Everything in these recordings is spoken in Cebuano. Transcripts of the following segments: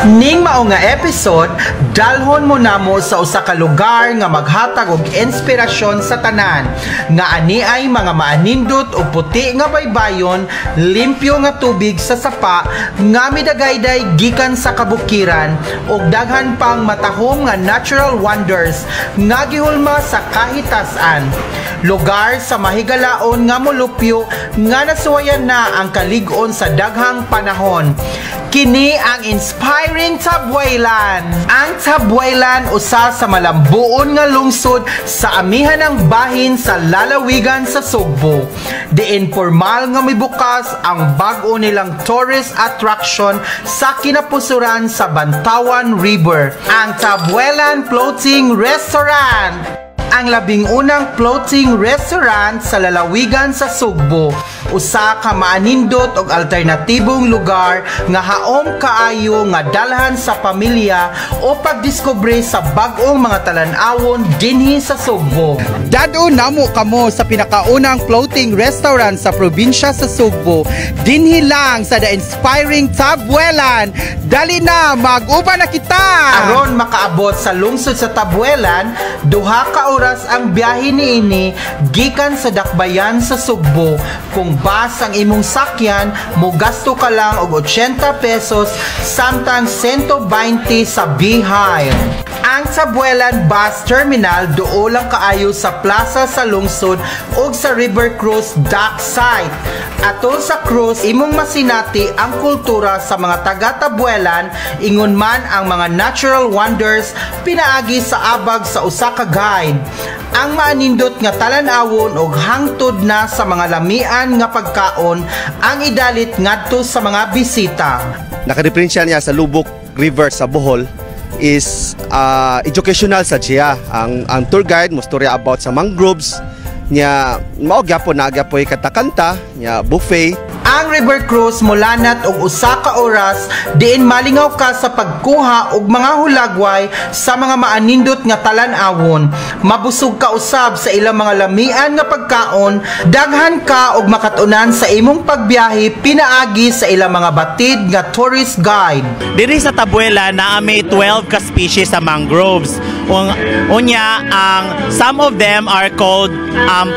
Ning mao nga episode, dalhon mo namo sa usa ka lugar nga maghatag og inspirasyon sa tanan. Nga ani ay mga maanindot og puti nga baybayon, limpyo nga tubig sa sapa nga midagayday gikan sa kabukiran ug daghan pang matahom nga natural wonders nga gihulma sa kahitasan. Lugar sa mahigalaon nga molupyo nga nasuwayan na ang kalig-on sa daghang panahon. Kini ang inspiring Tabuelan. Ang Tabuelan, usa sa malambuon nga lungsod sa amihan ng bahin sa lalawigan sa Sugbo. Diin formal nga mibukas ang bag-o nilang tourist attraction sa kinapusuran sa Bantawan River, ang Tabuelan Floating Restaurant, ang 11 na floating restaurant sa lalawigan sa Sugbo. Usa ka maanindot og alternatibong lugar nga haom kaayo nga dalhan sa pamilya o pagdiskubre sa bag-ong mga talan-awon dinhi sa Sugbo. Dad-on namo kamo sa pinakaunang floating restaurant sa probinsya sa Sugbo. Dinhi lang sa the inspiring Tabuelan. Dali na, mag-uban na kita! Aron makaabot sa lungsod sa Tabuelan, 2 ka oras ang biyahe niini gikan sa dakbayan sa Sugbo. Kung bus ang imong sakyan, mogasto ka lang og 80 pesos samtang 120 sa V-Hire. Ang Tabuelan Bus Terminal duol lang kaayo sa plaza sa lungsod ug sa River Cruise dock site. Atol sa cruise, imong masinati ang kultura sa mga taga-Tabuelan, ingon man ang mga natural wonders pinaagi sa abag sa usa ka guide. Ang maanindot nga talan-awon og hangtod na sa mga lamian nga pagkaon ang idalit ngadto sa mga bisita. Nakadiferensya niya sa Lubok River sa Bohol is educational sa siya. Ang tour guide mo storya about sa mangroves nya, mao gyapon na gyapoy kanta-kanta nya, buffet. Ang river cruise mulanat og 1 ka oras diin malingaw ka sa pagkuha og mga hulagway sa mga maanindot nga talan-awon. Mabusog ka usab sa ilang mga lamian nga pagkaon, daghan ka og makatunan sa imong pagbiyahe pinaagi sa ilang mga batid nga tourist guide. Diri sa Tabuela naa may 12 ka species sa mangroves. Unya ang some of them are called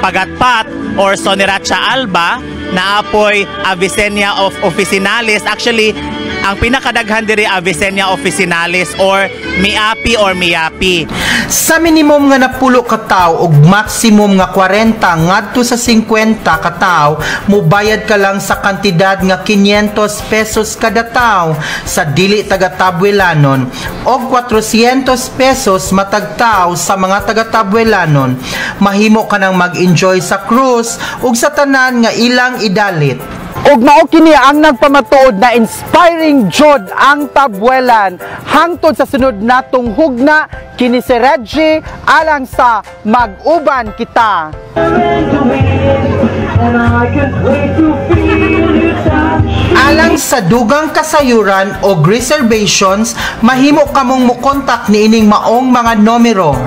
pagatpat or Sonneratia alba, naapoy Avicennia of officinalis. Actually, ang pinakadaghan diri Avicennia officinalis or miapi or miapi. Sa minimum nga 10 ka tawo ug maximum nga 40 ngadto sa 50 ka tawo, mubayad ka lang sa kantidad nga 500 pesos kada tawo sa dili taga Tabuelanon og 400 pesos matag tawo sa mga taga Tabuelanon. Mahimo ka nang mag-enjoy sa cruise ug sa tanan nga ilang idalit. Ug mao kini ang nagpamatuod na inspiring jud ang Tabuelan. Hangtod sa sunod natong hugna, kini si Reggie alang sa Mag-uban Kita. And I can't wait to feel your touch. Alang sa dugang kasayuran o reservations, mahimo kamong mokontak niining maong mga numero.